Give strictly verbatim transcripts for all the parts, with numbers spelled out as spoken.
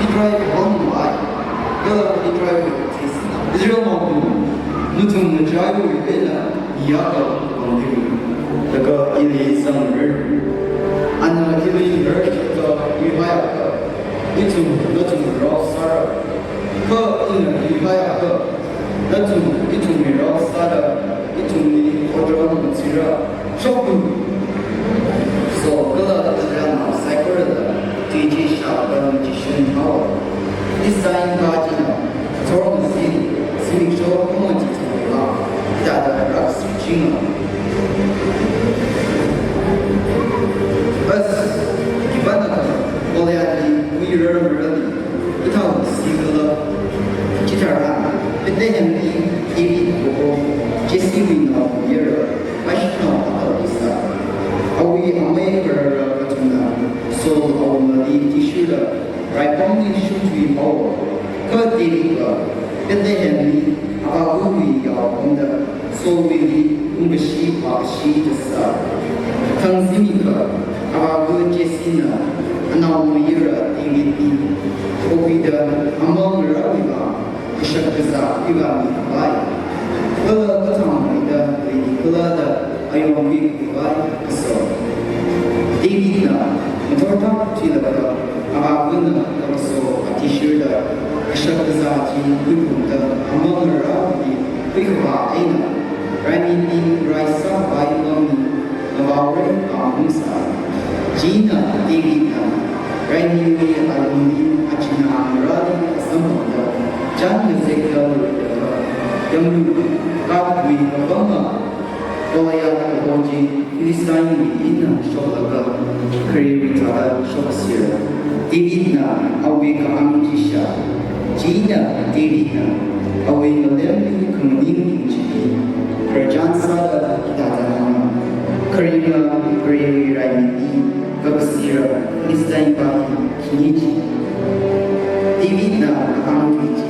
Itrai bang wai, kala itrai wai. Israel mangkum, nathumna chaiwui eina, yaka bang diri. Laga ili zangrar. Ana ili rar, laga ihai akha, ithum, nathum rao sāra. Kha ina ihai akha, nathum, ithumwui rao sāda, ithumli otram zira. Shokhu. So, kala Israelnao saikorada, tiji shapang jishun haowa. Israel kachina, thormasi, zimiksho khamang jithuwa, hithāda raksuchinga. Bas, khipānakha, Goliathli, muirar marali, ithao sikala, chitharan, Bethlehemli, David kho, Jessewui naomayara, Aishinao akhali sā. Awui amei kharara kathumna, Saul awungali athishurda, raipamli shungthui haowa. Kha Davidva, Bethlehemli, avāva̱wui yao pamda, Saulwuili ungkashi vākashi thāsā. Thang zimikha, avāva̱ Jessena, anaomayara Davidli, okhuida, amang ngarāwui vang, kashak kazā khuikhavai. Kala kathāngmeida, leikhala da, ayong khuikhavai, kaso. Davidna, mathor thak thilaga, avāva̱na, kakaso, athishurda, kashak kazā chi khuiphungda, amang ngarāwuili, khuikhava eina, raimibing raisāvai longni, ngavaorei pāngungsā. Chieina Davidna, raimiwui alungli achinā ngarāli samphangda, chān ngazekda leida, yanglu, Gathwui kapama, Goliath kaho chi, Philistine mi eina shoklaga, kharewui thāda shokasira. Davidna awui kahāng chi shā. Chieina Davidna awui ngalemli khanganing chi, khararchan sāda hithāda hānga, kharinga kharewui raimibing kakasira Philistine pā hi khani chi. Davidna kahāng chi,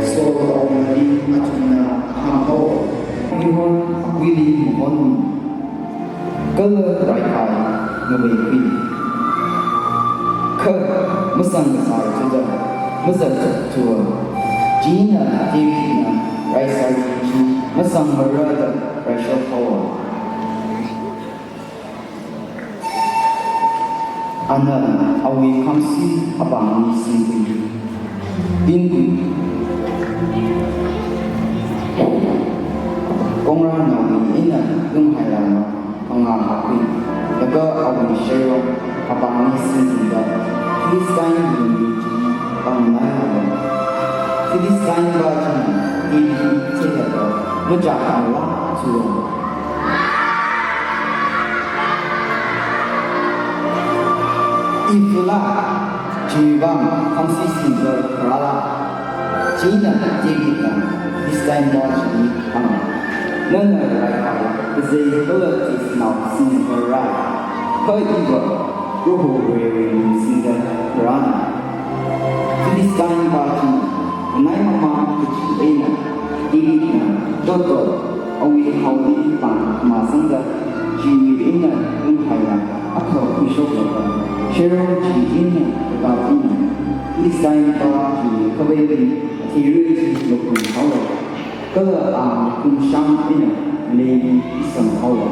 Saul awungali athumna hānghaowa. Mihon akhuili mahon, kala raikai ngaveikhui. Kha masang kasā thuda, mazat thuwa. Chieina Davidna raisāri chi masang marada raishok haowa. Ana awui khamsi apāngli singkhui. Ingkhui. Kongrānaowui eina lunghailaga pangā hākhui. Laga awui shairong apāngli singkhuida, Philistine wui mi chi pāngnai haowa. Philistine pā china Davidli theilaga machākhamala zuwa. Ithula, chiwui vang khamsi singda kharāla. Chieina Davidna Philistine pā chili hānga, nana raikai kazei kala chisinao singda kharā. Kha iva Proho Varewui ming singda kharāna. Philistine pā china, nai mamang kachi eina, Davidna, dotdot, awui haoli pāng khamazangda, chiwui eina lunghailaga, akha khuishoklaga, shairong chi eina kakapina, Philistine pā chiwui khaveili, athirui chi lokun haowa, kala a makhumshang eina maleili isang haowa.